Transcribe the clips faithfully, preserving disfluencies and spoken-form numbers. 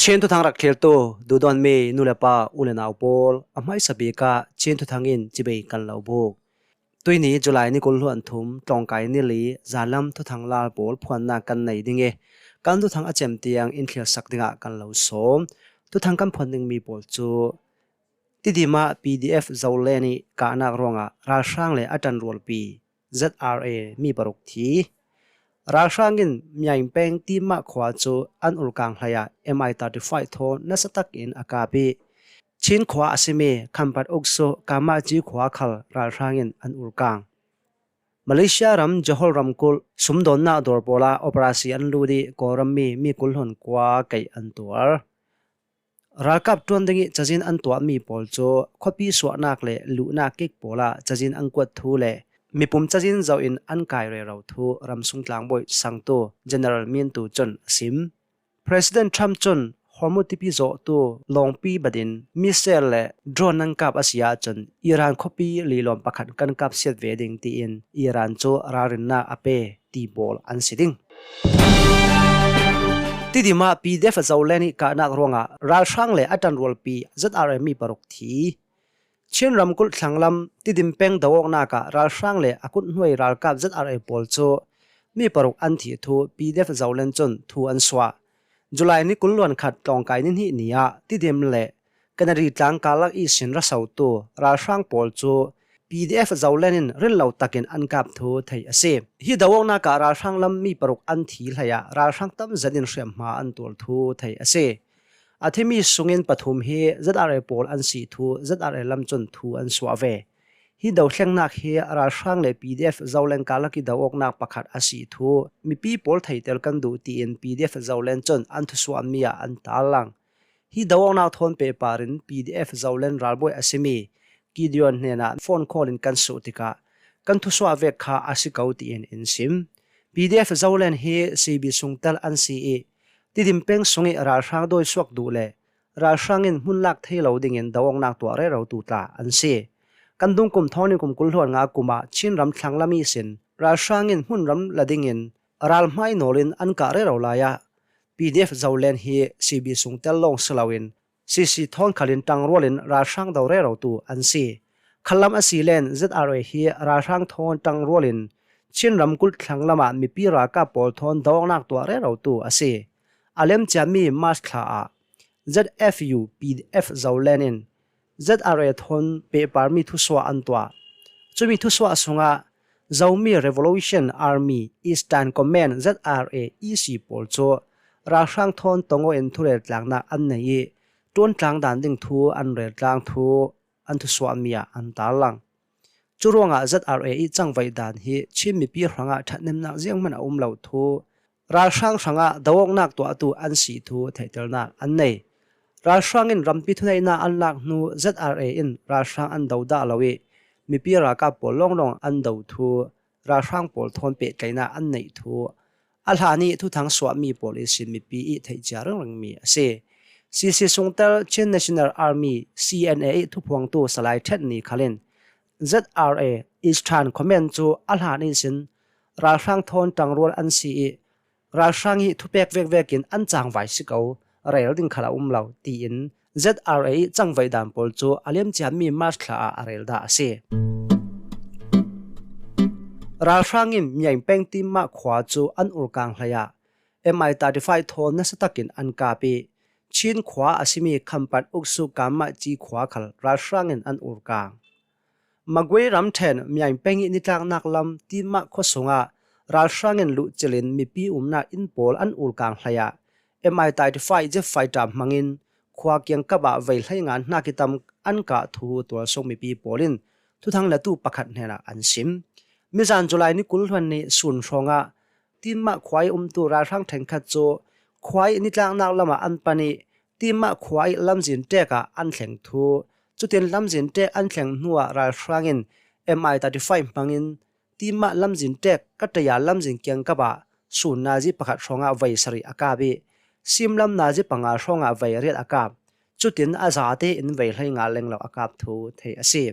Chin thuthang rak thlirtu duhdawtmi nu le pa, u le nau pawl, a hmaisa bik ah Chin thuthang in cibai kan lo buk. Tuini July ni kul hluan thum, tlawngkai ni li, zanlam thuthang lal pawl phuannak kan nei ding i, kan thuthang a cem tiang in thlirsak dingah kan lo sawm. Thuthang kan phuan dingmi pawl cu Tidim ah P D F Zoland i kahnak ruangah ralhrang le a ṭanrualpi Z R A mi paruk thi. Ralhrang in Myaing peng Timah khua cu an urkang hleiah M I thirty-five thawn nasa tak in a kap i, Chin khua a simi Khampat Uksu Kamaci khua khal ralhrang in an urkang. Malaysia ram Johor ramkulh sumdawnnak dawr pawl ah operasi an lut i Kawlrammi mi kul hluan kua keih an tuar. Ralkap ṭuan ding i cazin an tuahmi pawl cu khuapi suahnak le luhnak kik pawl ah cazin an kuat thu le mipum cazin zoh in an kai rero thu ramsung tlangbawi sangtu General Min Tu cun a sim. President Trump cun Hormuz tipi zawhtu lawngpi bat in missile le drone nan kap a si ahcun Iran khuapi lilawm pakhat kan kap siat ve ding tiin Iran cu ralrinnak a pe ti pawl an si ding. Tidim ah P D F Zoland i kahnak ruangah ralhrang le a ṭanrualpi Z R A mi paruk thi. Chin ramkulh thlanglam Tidim peng do-awknak ah ralhrang le a kuthnuai ralkap Z R A pawl cu mi paruk an thih thu P D F Zoland cun thu an suah. July ni kul hluan khat tlawngkai ni hnih ni ah Tidim le Kanari tlang karlak ihsin ra sotu ralhrang pawl cu P D F Zoland in rinlo takin an kap thu theih a si. Hi do-awknak ah ralhrang lam mi paruk an thi hleiah ralhrang tam zet in hriamhma an tuar thu theih a si. A thimi sungin pathum hi Z R A pawl an si thu Z R A lam cun thu an suah ve. Hi dothlengnak hi ralhrang le P D F Zoland karlak i do-awknak pakhat a si thu mipi pawl theihter kan duh tiin P D F Zoland cun an thusuahmi ah an tarlang. Hi do-awknak thawn pehpar in P D F Zoland ralbawi a simi Gideon hnenah phone call in kan suh tikah kan thusuah vek kha a si ko tiin in sim. P D F Zoland hi C B sungtel an si i Tidim peng sung i ralhrang dawisuak duh le ralhrang in hmun lak thei lo dingin do-awknak tuah rerotu tla an si. Kan dungkum thawngin kum kul hluan nga kum ah Chin ram thlanglam ihsin ralhrang in hmun ram la dingin ral hmai nawl in an kah rero lai ah P D F Zoland hi C B sungtel lawng si loin C C thawn khalin ṭangrual in ralhrang do rerotu an si. Khallam a si len Z R A hi ralhrang thawn ṭangrual in Chin ramkulh thlanglam ah mipi ralkap pawl thawn do-awknak tuah rerotu a si. A lemciami March thla ah Z F U P D F Zoland in Z R A thawn pehparmi thusuah an tuah. Cumi thusuah sungah Zomi Revolution Army Eastern Command Z R A E C pawl cu ralhrang thawn tongaw in thureltlaknak an nei i ṭuantlang dan ding thu an reltlang thu an thusuahmi ah an tarlang. Cu ruangah Z R A i cangvaih dan hi Chin mipi hrangah ṭhathnemnak zianghman a um lo thu, ralhrang hrangah do-awknak tuahtu an si thu theihternak an nei. Ralhrang in rampi thuneihnak an lak hnu Z R A in ralhrang an do dah lo i mipi ralkap pawl lawnglawng an do thu ralhrang pawl thawn pehtlaihnak an neih thu a hlan i thuthang suahmi pawl ihsin mipi i theihcia ringringmi a si. C C sungtel Chin National Army, C N A i thuphuangtu Salai Ṭhen Ni khal in Z R A Eastern Command cu a hlan ihsin ralhrang thawn ṭangrual an si i ralhrang i thupek vekvek in an cangvai si ko, rel ding khal a um lo, tiin Z R A i cangvaih dan pawl cu a liamciami March thla ah a rel dah a si. Ralhrang in Myaing peng Timah khua cu an urkang hleiah M I thirty-five thawn nasa takin an kap i Chin khua a simi Khampat Uksu Kamaci khua khal ralhrang in an urkang. Magway ramṭhen Myaing peng i nitlaknak lam Timah khua sungah ralhrang in luhcil in mipi umnak inn pawl an urkang hleiah M I thirty-five jet fighter hmangin khua kiangkap ah vei hleinga hnak i tam an kah thu tualsung mipi pawl in thuthang latu pakhat hnenah an sim. Mizan July ni kul hluan ni sun hrawngah Timah khua i umtu ralhrang ṭhenkhat cu khua i nitlaknak lamah an pan i Timah khua i lamzin ṭek ah an thleng thu, cutin lamzin ṭek an thleng hnuah ralhrang in M I thirty-five hmangin Timah lamzin ṭek Kataya lamzin kiangkap ah sun nazi pakhat hrawngah vei sarih a kap i simlam nazi panga hrawngah vei riat a kap. Cutin a zate in vei hleinga lenglo a kap thu theih a si.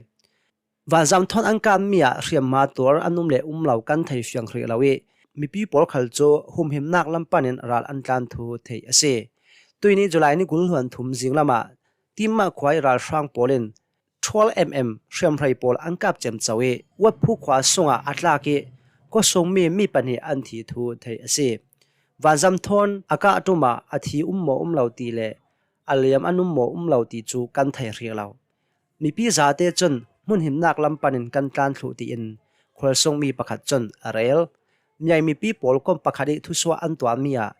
Vanzam thawn an kapmi ah hriamhma tuar an um le um lo kan thei fiang hrih lo i mipi pawl khal cu humhimnak lam panin ral an tlan thu theih a si. Tuini July ni kul hluan thum zinglamah Timma khua ih ralhrang pawl in twelve M M hriamhrei pawl an kap ciamco ih Watphu khua sungah a tlak ih khuasungmi mi pahnih an thi thu theih a si. Vanzam thawn a kah ṭumah a thi um maw um lo ti le a liam an um maw um lo ti cu kan thei hrih lo. Mipi zate cun hmunhimnak lam panin kan tlan thluh tiin khualsungmi pakhat cun a rel. Myaing mipi pawl kom pakhat ih thusuah an tuahmi ah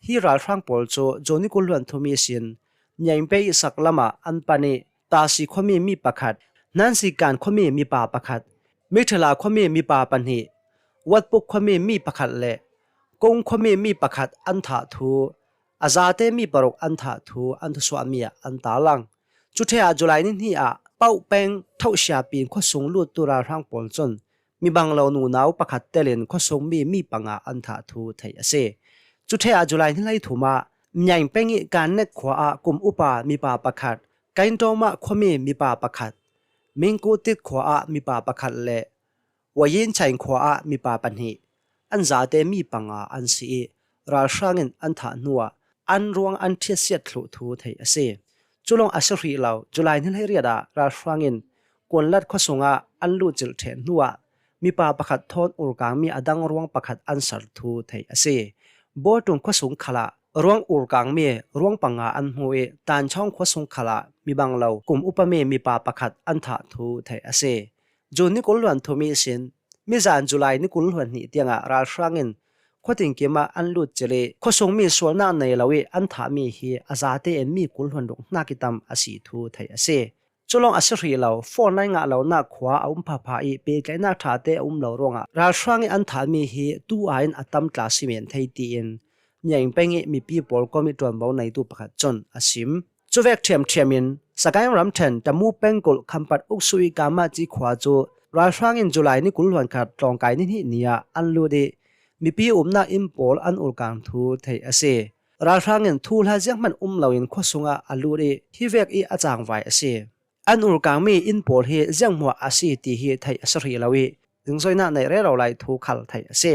hi ralhrang pawl cu June ni kul hluan thum ihsin Myaing pei ih sak lamah an pan ih Tasi khuami mi pakhat, Nansikan khuami mipa pakhat, Mithila khuami mipa pahnih, Watpuk khuami mi pakhat le Kong khuami mi pakhat an thah thu, a zate mi paruk an thah thu an thusuahmi ah an tarlang. Cuṭhe ah July ni hnih ah Pauh peng Thohsiapi khuasung luttu ralhrang pawl cun mi bang lo nunau pakhat telin khuasungmi mi panga an thah thu theih a si. Cuṭhe ah July ni hleithum ah Myaing peng ih Kannek khua ah kum upa mipa pakhat, Kaintawmah khuami mipa pakhat, Mingkutit khua ah mipa pakhat le Wayin Chain khua ah mipa pahnih, an zate mi panga an si ih ralhrang in an thah hnuah an ruang an ṭhiatsiat thluh thu theih a si. Culawng a si hrih lo, July ni hleiriat ah ralhrang in Kuanlat khuasungah an lut cilh ṭheh hnuah mipa pakhat thawn urkangmi a dang ruang pakhat an ser thu theih a si. Bawltung khuasung khalah ruang urkangmi ruang panga an hmu ih Tanchawng khuasung khalah mi bang lo kum upami mipa pakhat an thah thu theih a si. June ni kul hluan thum ihsin mizan July ni kul hluan hnih tiangah ralhrang in khuatingkim ah an lut cilh ih khuasungmi sualnak nei lo ih an thahmi hi a zate in mi kul hluan ruk hnak ih tam a si thu theih a si. Culawng a si hrih lo, phone line ngah lonak khua a um phapha ih pehtlaihnak ṭhate a um lo ruangah ralhrang ih an thahmi hi tu-a in a tam tla si men thei tiin Myaing peng ih mipi pawl kom ih ṭuanvo neitu pakhat cun a sim. Cuvek ṭhiamṭhiam in Sagaing ramṭhen Tamu pengkulh Khampat Uksu ih Kamaci khua cu ralhrang in July ni kul hluan khat tlawngkai ni hnih ni ah an lut ih mipi umnak inn pawl an urkang thu theih a si. Ralhrang in thuhla zianghman um loin khuasungah a lut ih hivek ih a cangvai a si. An urkangmi inn pawl hi zianghmuah a si ti hi theih a si hrih lo ih zingzoinak neih rero lai thu khal theih a si.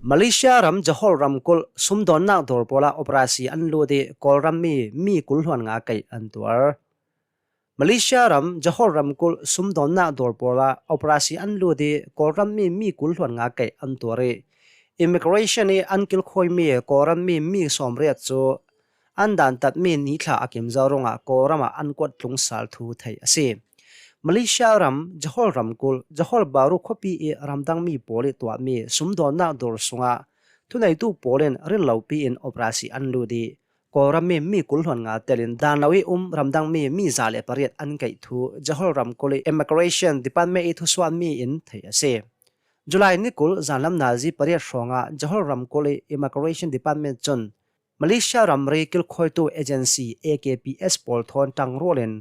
Malaysia ram Johor ramkulh sumdawnnak dawr pawlah operasi an lut ih Kawlrammi mi kul hluan nga kaih an tuar. Malaysia ram Johor ramkulh sumdawnnak dawr pawlah operasi an lut ih Kawlrammi mi kul hluan nga kaih an tuar ih immigration ih an kilkhawimi Kawlrammi mi sawmriat cu an dantatmi nithla a kimzo ruangah Kawlram ah an kuat tlung sal thu theih a si. Malaysia ram Johor ramkulh Johor Bahru khuapi ih ramdangmi pawl ih tuahmi sumdawnnak dawr sungah thuneitu pawl in rinlopi in operasi an lut ih Kawlrammi mi kul hluan nga telin dan lo ih um ramdangmi mi za le pariat an kaih thu Johor ramkulh ih Immigration Department ih thusuahmi in theih a si. July ni kul zanlam nazi pariat hrawngah Johor ramkulh ih Immigration Department cun Malaysia ramri kilkhawitu agency A K P S pawl thawn ṭangrual in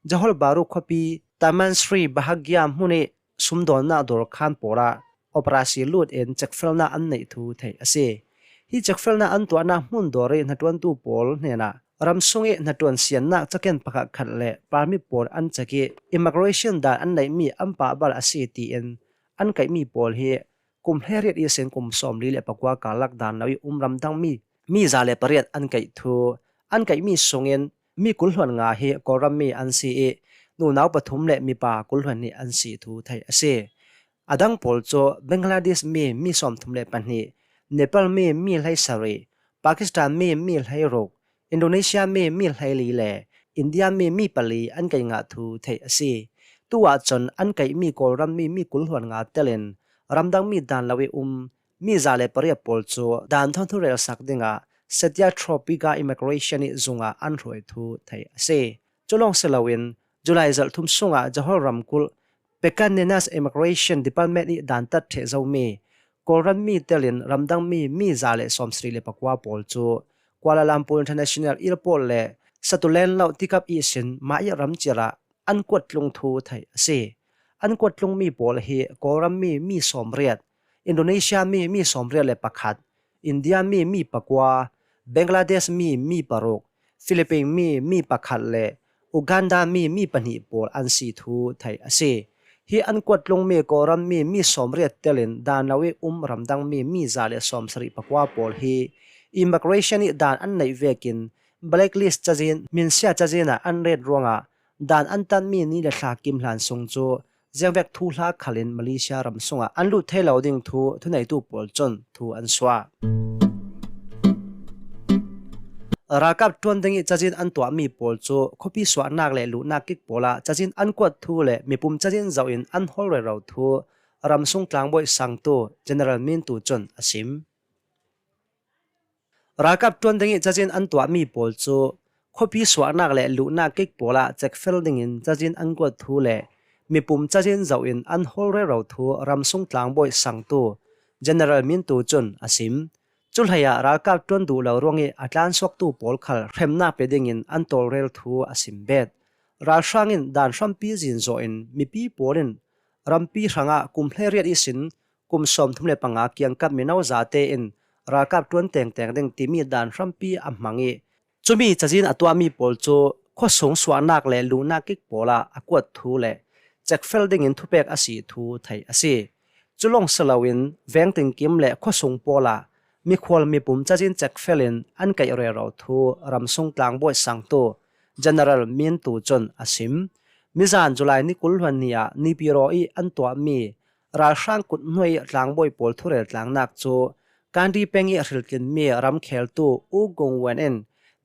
Johor Bahru khuapi Taman Sri Bahagia hmun ih sumdawnnak dawr khaan pawlah operasi lut in cekfelnak an neih thu theih a si. Hi cekfelnak an tuahnak hmun dawr ih hnaṭuantu pawl hnenah ram sung ih hnaṭuan siannak caken pakhat khat le permit pawl an cek ih immigration dan an neihmi an pahbal a si tiin an kaihmi pawl hi kum hleiriat ihsin kum sawmli le pakua karlak dan lo ih um ramdangmi mi za le pariat an kaih thu, an kaihmi sungin mi kul hluan nga hi Kawlrammi an si ih nunau pathum le mipa kul hluan hnih an si thu theih a si. A dang pawl cu Bangladesh mi mi sawmthum le pahnih, Nepal mi mi hleisarih, Pakistan mi mi hleiruk, Indonesia mi mi hleili le India mi mi pali an kaih ngah thu theih a si. Tu ahcun an kaihmi Kawlrammi mi kul hluan nga telin ramdangmi dan lo ih um mi za le pariat pawl cu dan thawn thurelsak dingah Setia Tropika Immigration ih zungah an hruai thu theih a si. Cu lawng si loin July zarh thum sungah Johor ramkulh Pekan Nenas Immigration Department ih dantat ṭheh zomi Kawlrammi telin ramdangmi mi za le sawmsarih le pakua pawl cu Kuala Lumpur International Airport le Satulenlo tikap ihsin mah ih ramciar ah an kuat tlung thu theih a si. An kuat tlungmi pawl hi Kawlrammi mi sawmriat, Indonesia mi mi sawmriat le pakhat, India mi mi pakua, Bangladesh mi mi paruk, Philippines mi mi pakhat le Uganda mi mi pahnih pawl an si thu theih a si. Hi an kuat tlungmi Kawlrammi mi sawmriat telin dan lo ih um ramdangmi mi za le sawmsarih pakua pawl hi immigration ih dan an neih vekin blacklist cazin, minsia cazin ah an ret ruangah dan an tanmi ni le thla kim hlan sung cu ziangvek thuhla khalin Malaysia ram sungah an lut thei lo ding thu thuneitu pawl cun thu an suah. Ralkap ṭuan dingih cazin an tuahmi pawl cu khuapi suahnak le luhnak kik pawl ah cazin an kuat thu le mipum cazin zoh in an hawl rero thu ramsung tlangbawi sangtu General Min Tu cun a sim. Ralkap ṭuan dingih cazin an tuahmi pawl cu khuapi suahnak le luhnak kik pawl ah cekfel dingin cazin an kuat thu le mipum cazin zoh in an hawl rero thu ramsung tlangbawi sangtu General Min Tu cun a sim. Cu hleiah ralkap ṭuan duh lo ruangih a tlansuaktu pawl khal hremnak pe dingin an tawlrel thu a sim bet. Ralhrang in dan hrampi zin zawh in mipi pawl in rampi hrangah kum hleiriat ihsin kum sawmthum le panga kiangkap mino zate in ralkap ṭuan tengteng ding timi dan hrampi a hmang ih, cumi cazin a tuahmi pawl cu khuasung suahnak le luhnak kik pawl ah a kuat thu le cekfel dingin thupek a si thu theih a si. Cu lawng si loin vengtinkim le khuasung pawl ah mikhual mipum cazin cekfel in an kaih rero thu ramsung tlangbawi sangtu General Min Tu cun a sim. Mizan July ni kul hluan ni ah Naypyidaw ih an tuahmi ralhrang kut hnuai ih tlangbawi pawl thurel tlangnak cu Kandy peng ih hriltlinmi ramkheltu U Kung Wen in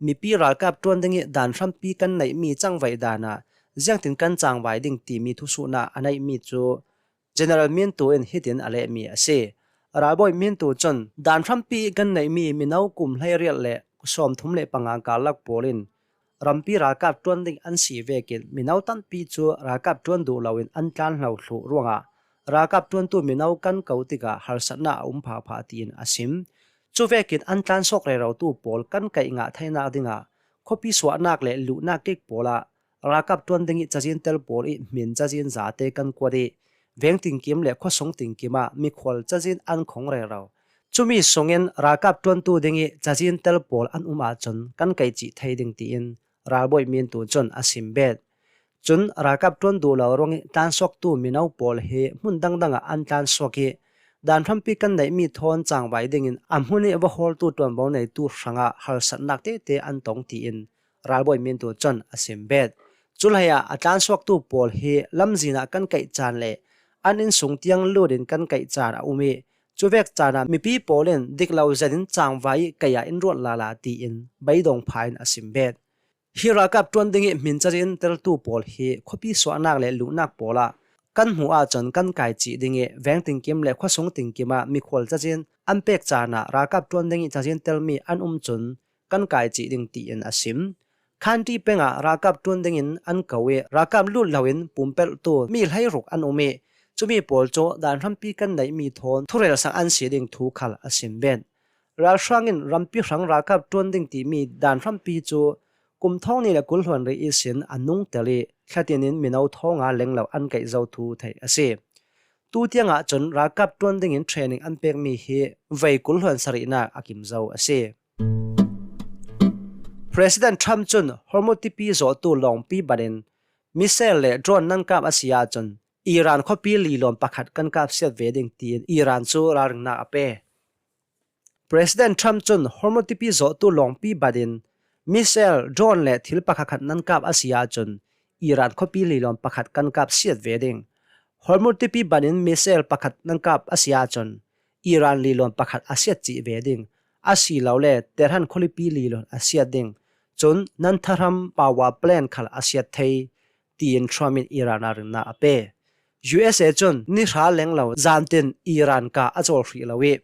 mipi ralkap ṭuan dingih dan hrampi kan neihmi cangvaih dan ah ziangtin kan cangvai ding timi thusuhnak a neihmi cu General Min Tu in hitin a lehmi a si. Ralbawi Min Tu cun dan hrampi ih kan neihmi mino kum hleiriat le sawmthum le panga karlak pawl in rampi ralkap ṭuan ding an si vekin mino tampi cu ralkap ṭuan duh loin an tlan hlo thluh ruangah ralkap ṭuantu mino kan ko tikah harsatnak a um phapha tiin a sim. Cu vekin an tlansuak rerotu pawl kan kaih ngah theinak dingah khuapi suahnak le luhnak kik pawl ah ralkap ṭuan dingih cazin tel pawl ih hmin cazin zate kan kuat ih vengtinkim le khuasung tinkim ah mikhual cazin an khong rero. Cumi sungin ralkap ṭuantu dingih cazin tel pawl an um ahcun kan kaih cih thei ding tiin ralbawi Min Tu cun a sim bet. Cun ralkap ṭuan duh lo ruangih tlansuaktu mino pawl hi hmun dangdang ah an tlansuak ih dan hrampi kan neihmi thawn cangvai dingin a hmun ih va hawltu ṭuanvo neitu hrangah harsatnak tete an tong tiin ralbawi Min Tu cun a sim bet. Cu hleiah a tlansuaktu pawl hi lamzin ah kan kaih caan le an innsung tiang lut in kan kaih caan a um ih, cuvek caan ah mipi pawl in dik lo zet in cangvai ih kaih ah in ruat lala tiin beidong pha in a sim bet. Hi ralkap ṭuan dingih hmin cazin teltu pawl hi khuapi suahnak le luhnak pawl ah kan hmuh ahcun kan kai cih dingih vengtinkim le khuasung tinkim ah mikhual cazin an pek caan ah ralkap ṭuan dingih cazin telmi an um cun kan kai cih ding tiin a sim. Khanti peng ah ralkap ṭuan dingin an ko ih ralkap lut loin pumpelhtu mi hleiruk an um ih cumi pawl cu dan hrampi kan neihmi thawn thurelsak an si ding thu khal a sim bet. Ralhrang in rampi hrang ralkap ṭuan ding timi dan hrampi cu kum thawng ni le kul hluan rih ihsin a nung tel ih thlatin in mino thawng a lenglo an kaih zo thu theih a si. Tu tiang ahcun ralkap ṭuan dingin training an pekmi hi vei kul hluan sarihnak a kim zo a si. President Trump cun Hormuz tipi zawhtu lawngpi bat in missile le drone nan kap a si ahcun Iran khuapi lilawn pakhat kan kap siat ve ding tiin Iran cu ralringnak a pe. President Trump cun Hormuz tipi zawhtu lawngpi bat in missile, drone le thil pakhatkhat nan kap a si ahcun Iran khuapi lilawn pakhat kan kap siat ve ding. Hormuz tipi bat in missile pakhat nan kap a si ahcun Iran lilawn pakhat a siat cih ve ding. Asilole Tehran khualipi lilawn a siat ding. Cun nan tharam power plant khal a siat thei, tiin Trump in Iran ah ringnak a pe. U S A cun ni hra lenglo zantin Iran ka a cawl hrih lo ih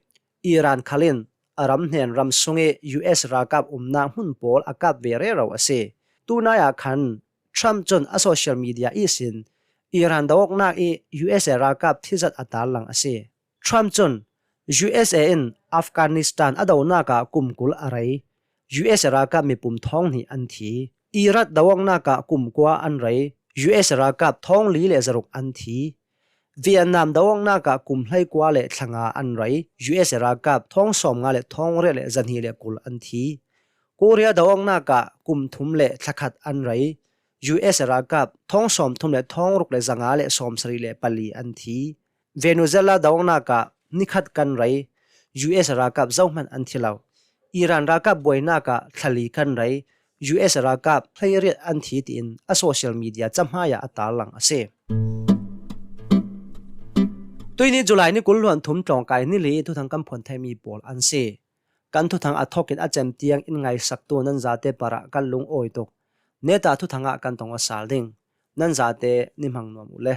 Iran khal in a ram hnen ram sung ih U S ralkap umnak hmun pawl a kap ve rero a si. Tunai ah khan Trump cun a social media ihsin Iran do awknak ih U S A ralkap thizat a tarlang a si. Trump cun U S A in Afghanistan a donak ah kum kul a rei, U S A ralkap mipum thawng hnih an thi. Iraq do awknak ah kum kua an rei, U S A ralkap thawng li le zaruk an thi. Vietnam do awknak ah kum hleikua le thlanga an rei, U S A ralkap thawng sawmnga le thawng riat le zahnih le kul an thi. Korea do awknak ah kum thum le thlakhat an rei, U S A ralkap thawng sawmthum le thawng ruk le zanga le sawmsarih le pali an thi. Venezuela do awknak ah nikhat kan rei, U S A ralkap zohman an thi lo. Iran ralkap buainak ah thla li kan rei, U S ralkap hleiriat an thi tiin a social media cahmai ah a tarlang a si. Tuini July ni kul hluan thum tlawngkai ni li thuthang kan phuan theimi pawl an si. Kan thuthang a thawkin a cem tiang in ngaisaktu nan zate parah kan lungawi tuk. Neta thuthang ah kan tong a sal ding. Nan zate ni hmang nuam uh le.